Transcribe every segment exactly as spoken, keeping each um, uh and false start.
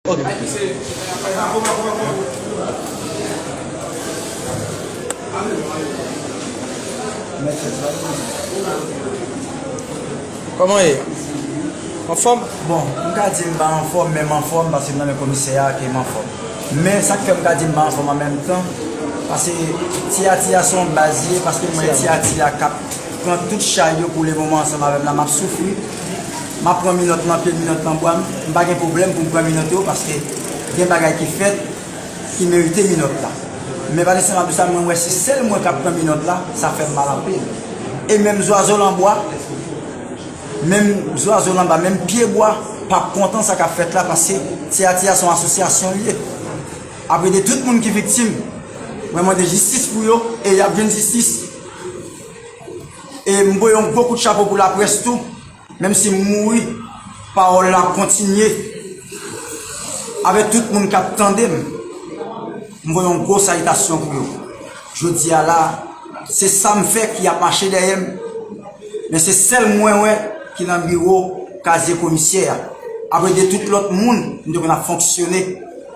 Ok. Kòman ye? Anfòm? Bon, m ka di m pa anfòm, men m anfòm, paske m nan men komisè a ke m anfòm. Men sa k fè m ka di m pa anfòm an menm tan, paske Ti Ati a se yon baz li ye, paske m wè Ti Ati a k ap pran tout chay yo pou lemoman ansanm avè m la, m ap soufri. M ap pran minòt nan pye, minòt nan bwa m. M pa gen pwoblèm pou m pran minòt yo, paske gen bagay ki fèt ki merite minòt la. Men pa de senp ap di sa, mwen wè se sèl mwen k ap pran minòt la, sa fè m mal anpil. E menm zwazo nan bwa, menm zwazo nan bwa, menm pyebwa p ap kontan sa k ap fèt la, paske Ti Ati a se yon asosyasyon li ye. Apre de tout moun ki viktim, mwen mande jistis pou yo, e y ap jwenn jistis. E m voye yon gwo kout chapo pou laprès tou. Menm si m mouri, pawòl la ap kontinye. Avèk tout moun k ap tande m, m voye yon gwo salitasyon pou yo. Jodi a la, se sa m fè ki ap mache dèyè m. Men se sèl mwen wè ki nan biwo kazye komisè a. Apre de tout lòt moun, m te konn ap fonksyone,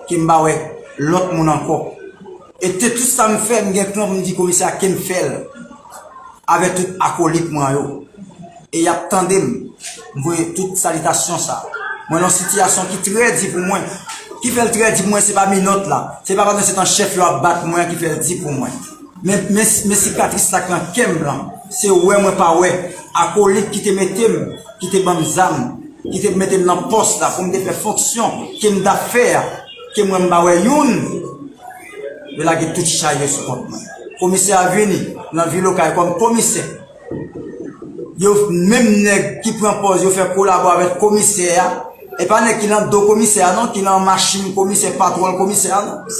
ke m pa wè lòt moun ankò. E te tout sa m fè, m gen kran pou m di komisè a ke m fè l avèk tout akolit mwen yo. E y ap tande m, m voye tout salitasyon sa. Mwen nan yon sitiyasyon ki trè di pou mwen. Ki fè l trè di pou mwen, se pa minòt la. Se pa padan se tan chèf yo ap bat mwen an ki fè l di pou mwen. Men, men, men sikatris la k nan kè m lan, se wè mwen pa wè akolit ki te mete m, ki te ban m zam, ki te mete m nan pòs la pou m te fè fonksyon ke m t ap fè a, ke mwen m pa wè youn, yo lage tout chay yo sou kont mwen. Komisè a vini nan vil Okay kòm komisè. Yo, menm nèg ki pran pòz yo fè kolabo avèk komisè a, e pa nèg ki nan do komisè a non, ki nan machin komisè, patwòl komisè a non.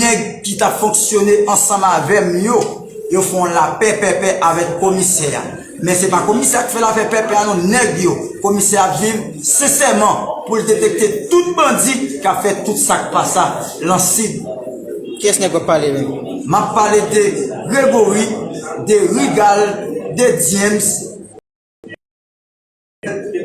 Nèg ki t ap fonksyone ansanm avè m yo, yo fè yon lapè pèpè avèk komisè a. Men se pa komisè a k fè lapè pèpè a non, nèg yo. Komisè a ap viv sensèman pou l detekte tout bandi k ap fè tout sa k pa sa lan Sid. Kiyès nèg w ap pale menm? M ap pale de Gregory, de Rigal, de James,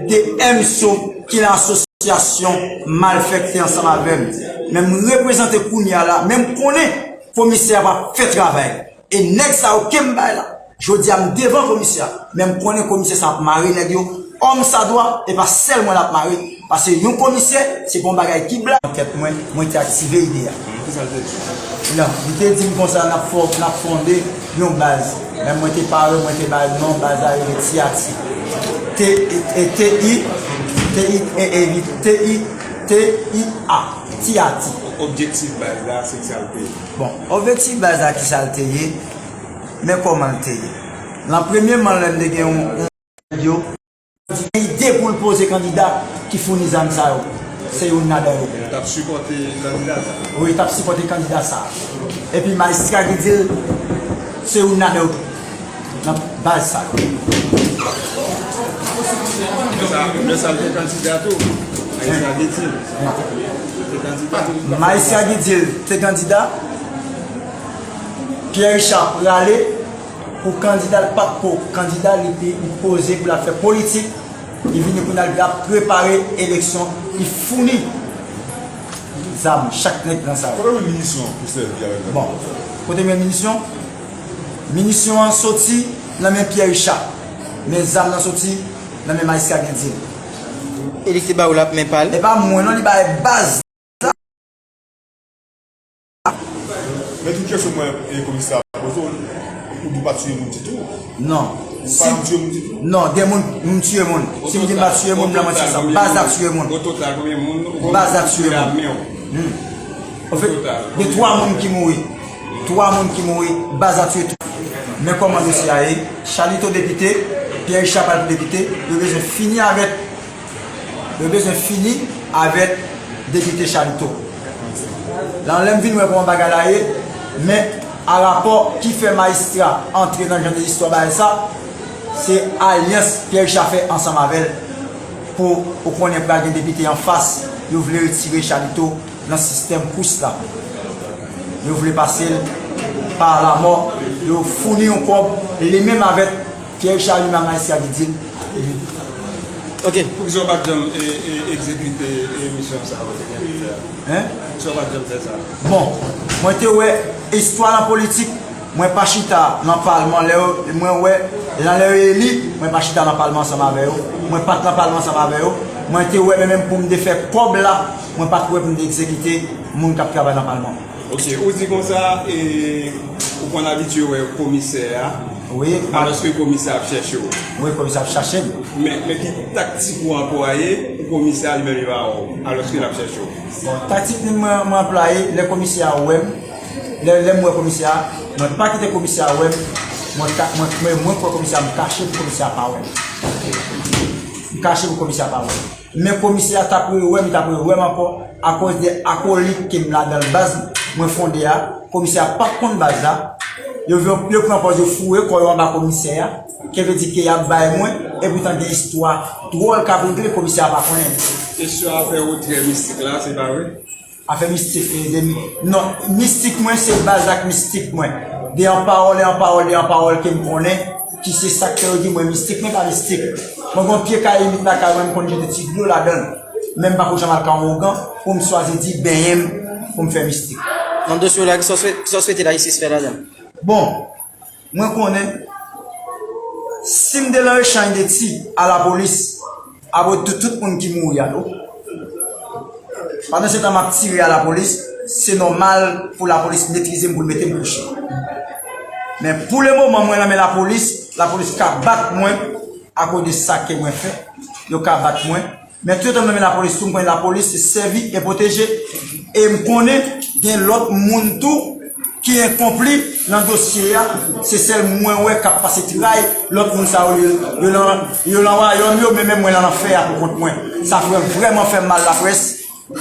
de Emso ki nan asosyasyon malfektè ansanm avè m. Men m reprezante kounye a la, men m konnen komisè a p ap fè travay. E nèg sa yo ke m bay la, jodi a m devan komisè a, men m konnen komisè sa ap mare nèg yo kòmsadwa, e pa sèl mwen l ap mare, paske yon komisè, se pa yon bagay ki blag. Nan tèt mwen, mwen te aktive ide a. Kisa l te di? Non, li te di m konsa, n ap fò-, n ap fonde yon baz. Men mwen te pare, mwen te ba l non, baz la rele Ti Ati. T, e, T I, T I, e, e, T I, T I A, Ti Ati. Objektif baz la, se sa l te ye. Bon, objektif baz la, kisa l te ye, men kòman l te ye. Lan premyèman, lè m te gen yon, yon, gen ide pou l poze kandida ki founi zam sa yo. Se youn ladan yo. L t ap sipòte kandida sa a. Wi, l t ap sipòte kandida sa a. Epi majistra ki di l, se youn ladan yo. Nan baz sa yo. Men sa, men sa l te kandida tou. Majistra ki di l. Te kandida tou. Majistra ki di l te kandida. Pierre Richard prale pou kandida, l pa t ko kandida, li, li, li poze pou l ap fè politik. Li vini kounye a, li ap prepare eleksyon, li founi zam chak nèg nan sa yo. Kote w jwenn minisyon pou sèvi avèk zam? Bon, kote m jwenn minisyon? Minisyon an soti nan men Pierre Richard, men zam nan soti nan men majistra Guildy. E li ki te ba w l ap men pa l? E pa mwen non, li bay baz. Men tout kesyon mwen, e, komisè a poze w, ou di w pa tiye moun ditou? Non. Ou pa janm tiye moun ditou? Non, gen moun, m tiye moun. Si m di m pa tiye moun, m la manti sa. Baz la tiye moun. O total, konbyen moun? Baz la tiye moun. Hmm. Anfèt, gen twa moun ki mouri. Twa moun ki mouri, baz la tiye tout. Men kòman dosye a ye, Chalito depite, Pierre Richard pral pou depite, yo bezwen fini avèk Yo bezwen fini avèk depite Chalito. Lan lè m vin wè kòman bagay la ye, men a rapò ki fè majistra antre nan jan de istwa bagay sa, se alyans Pierre Richard fè ansanm avè l pou ou konnen pral gen depite anfas, yo vle retire Chalito nan sistèm kous la. Yo vle pase l pa lamò, yo founi yon kòb, li menm avèk Pierre Richard li menm majistra ki di l, Ok. Poukisa w pa t janm e, e, egzekite e, misyon sa a w te gen pou fè a? Hein? Poukisa w pa t janm fè sa? Bon, mwen te wè istwa nan politik, mwen pa chita nan palman lè yo, mwen wè, jan lè yo eli, mwen pa chita nan palman ansanm avè yo, mwen pa t nan palman ansanm avè yo, mwen te wè men menm pou m te fè kòb la, mwen pa t wè pou m te egzekite moun k ap travay nan palman. Ok, ou di konsa, e, ou konn abitye wè komisè a, Wi, alòske komisè ap chèche w. Wi, komisè ap chache m. Men, men ki taktik ou anplwaye pou komisè a li menm li pa wè w, alòske l ap chèche w? Bon, taktik li mwen, mwen anplwaye, lè komisè a wè m, lè, lè m wè komisè a, mwen pa kite komisè a wè m, mwen, ka- mwen, mwen, mwen kwè komisè a, m kache pou komisè a pa wè m. M kache pou komisè a pa wè m. Men komisè a t ap rewè m, li t ap rewè m ankò, akoz de akolit ke m ladan l baz mwen fonde a, komisè a pa t konn baz la. Yo, yo, yo pran pòz yo foure kò yo anba komisè a, ke vle di ke y ap bay mwen, epoutan gen istwa dwòl k ap regle, komisè a pa konnen. Kesyon afè retrè mistik la, se pa vre? Afè mistik, e, de, non, mistik mwen se baz ak mistik mwen. De an pawòl, e an pawòl, de an pawòl ke m konnen, ki se sa k fè yo di mwen mistik, men pa mistik. Mwen gen yon pye kayimit lakay mwen, m konn jete ti dlo ladan l. Men m pa ko janm al ka yon ougan pou m swazi di benyen m pou m fè mistik. Nan dosye w la, kisa w swe- kisa w swete lajistis fè ladan l? Bon, mwen konnen, si m te lan echanj de ti a lapolis, apre tout, tout moun ki mouri a tou. Pandan se tan m ap tire a lapolis, se nòmal pou lapolis metrize m, pou l mete m kouche. Men pou le moman, mwen nan men lapolis, lapolis ka bat mwen akoz de sa ke mwen fè. Yo ka bat mwen. Men toutan m nan men lapolis tou, m konnen lapolis se sèvi e pwoteje. E m konnen gen lòt moun tou ki enkonpli nan dosye a. Se sèl mwen wè k ap pase tray lòt moun sa yo, yo, yo nan, yo nan wayòm yo, men menm mwen nan lanfè a pou kont mwen. Sa fè vrèman fè m mal laprès.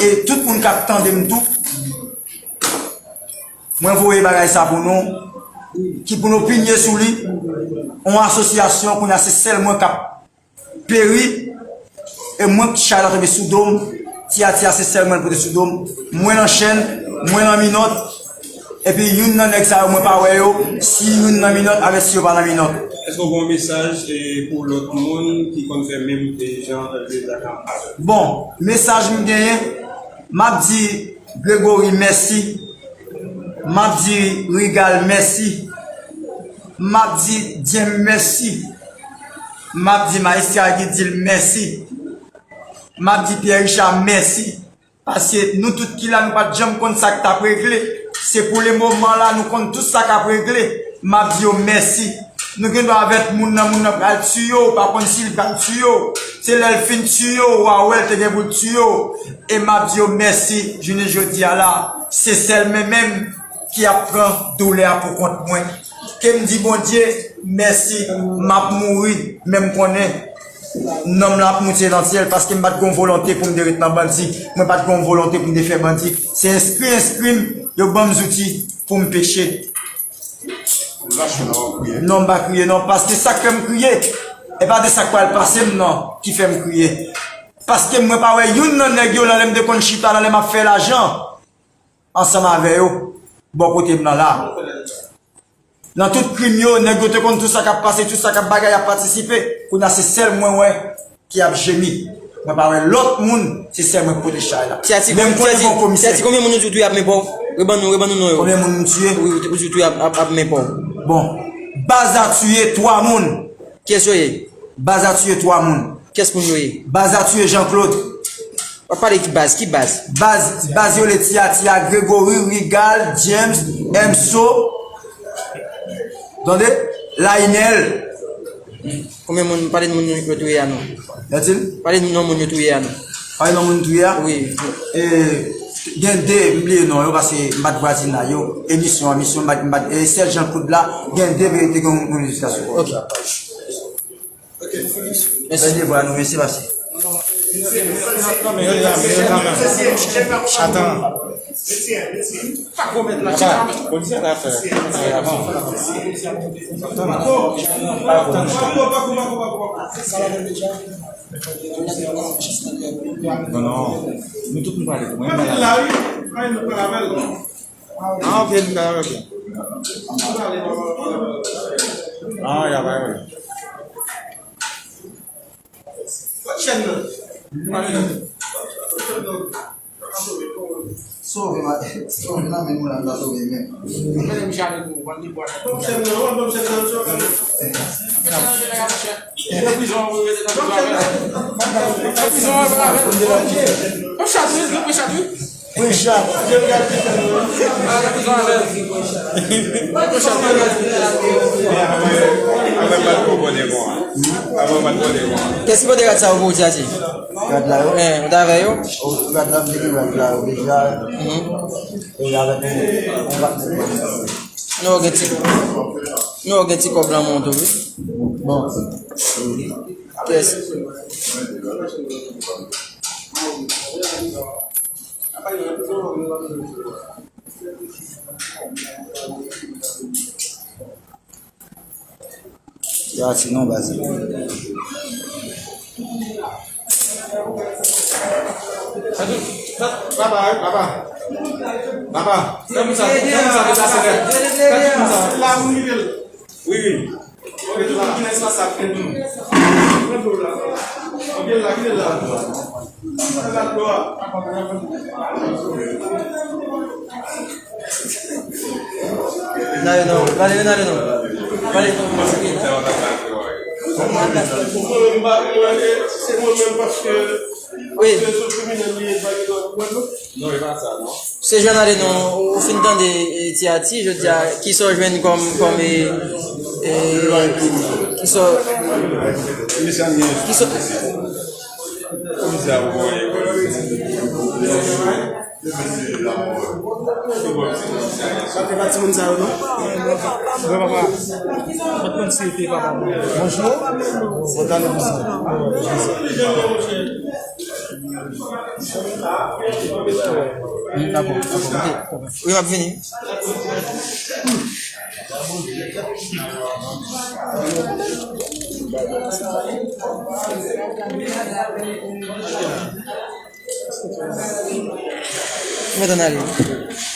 E tout moun k ap tande m tou, mwen voye bagay sa pou nou, ki pou nou pinye sou li. Yon asosyasyon, kounye a se sèl mwen k ap peri, e mwen ki chay la tonbe sou do m, ti a ti a se sèl mwen l pote sou do m, mwen nan chèn, mwen nan minòt, epi youn nan nèg sa yo mwen pa wè yo, si youn nan minòt avèk si yo pa nan minòt. Èske w gen yon mesaj e, pou lòt moun ki konn fè menm e, jan e, zak ap fè? Bon, mesaj m genyen, m ap di Gregory mèsi, m ap di Rigal mèsi, m ap di Dyenm mèsi, m ap di Mayistra Guy Dil mèsi, m ap di Pierre Richard mèsi, paske nou tout ki la nou pa t janm konn sa k t ap regle, se pou le moman la nou konn tout sa k ap regle, m ap di yo mèsi. Nou gen dwa avèk moun nan, moun nan pral tiye w, ou pa konn si l pral tiye w. Se lè l fin tiye w, w a wè l te gen pou l tiye w. E m ap di yo mèsi, jounen jodi a la, se sèl mwen menm ki ap pran doulè a pou kont mwen. Ke m di Bondye mèsi, m ap mouri, men m konnen nanm lan ap moute nan syèl, paske m pa t gen yon volonte pou m te ret nan bandi, mwen pa t gen yon volonte pou m te fè bandi. Se enskri, enskri m, yo ban m zouti pou m peche. Non, m pa kriye non, paske sa k fè m kriye, e pa de sa k pral pase m non ki fè m kriye. Paske mwen pa wè youn nan nèg yo nan lè m te konn chita, nan lè m ap fè lajan ansanm avè yo, bò kote m nan la. Nan tout krim yo, nèg yo te konn tout sa k ap pase, tout sa k ap bagay, y ap patisipe. Kounye a se sèl mwen wè ki ap jemi. Mwen pa wè lòt moun, se sèl mwen ki pote chay la. Men m konnen gen yon komisè. Ti a ti, konbyen moun ou di w touye ap men pa w? Reban nou, reban nou non yo. Konbyen moun m tiye? Wi, ou di w touye ap, ap, ap men pa w. Bon, baz la tiye twa moun. Kiyès yo ye? Baz la tiye twa moun. Kiyès moun yo ye? Baz la tiye Jean Claude. W ap pale ki baz? Ki baz? Baz, baz yo le ti a ti a Gregory, Rigal, James, Emso. Tande? Lainel. Konbyen moun, pale n moun yo touye a non. Y a-t-il? Pale n non moun yo touye a non. Pale non moun touye a? Wi. E, gen de, m bliye non yo, paske m pa t vwazinay yo. E misyon an, misyon, m pa t, m pa t, e sèl Jean Claude la, gen de verite gen yon, yon rejistrasyon. Ok. Mèsi. Bèl devwa nou, mèsi, pase. Atan. Polisye la fè. Non, non. Nou tout nou pale pou mwen. Ah, ok, nou pale, ok. Ah, ya, bay, bay. Sove, sove nan men moun nan, ta sove men. Kès ki pote rad sa yo pou ou, Tiati? Rad la yo? Eh, ou t avè yo? Rad la, m te gen rad la yo deja. Mhm. E avèk yon, yon patnè. Nou gen ti, nou gen ti kòb lan monte, wi. Bon. Kès? Ya, sinon, baz. Papa, papa. Papa, fè moun sa, fè moun sa deplase nèt. Fè moun sa. La moun ki te l. Wi, wi. Kite l la, kite l la. Kite l la, kite l la. N ale non, n ale, n ale non. N ale. Wi. Non, e pa sa, non. Se Jean Nade, non, ou fin tande, eh, Ti Ati, jodi a, kisa w jwenn kòm, kòm, eh, eh, kisa w, kisa w, Sa te pa timoun sa yo, non? Granpapa, m pa t konn si se papa mwen. Bonjou. Bon, tande pou sa. Hmm, dakò, dakò, ok. Wi, m ap vini. Mwen ann ale.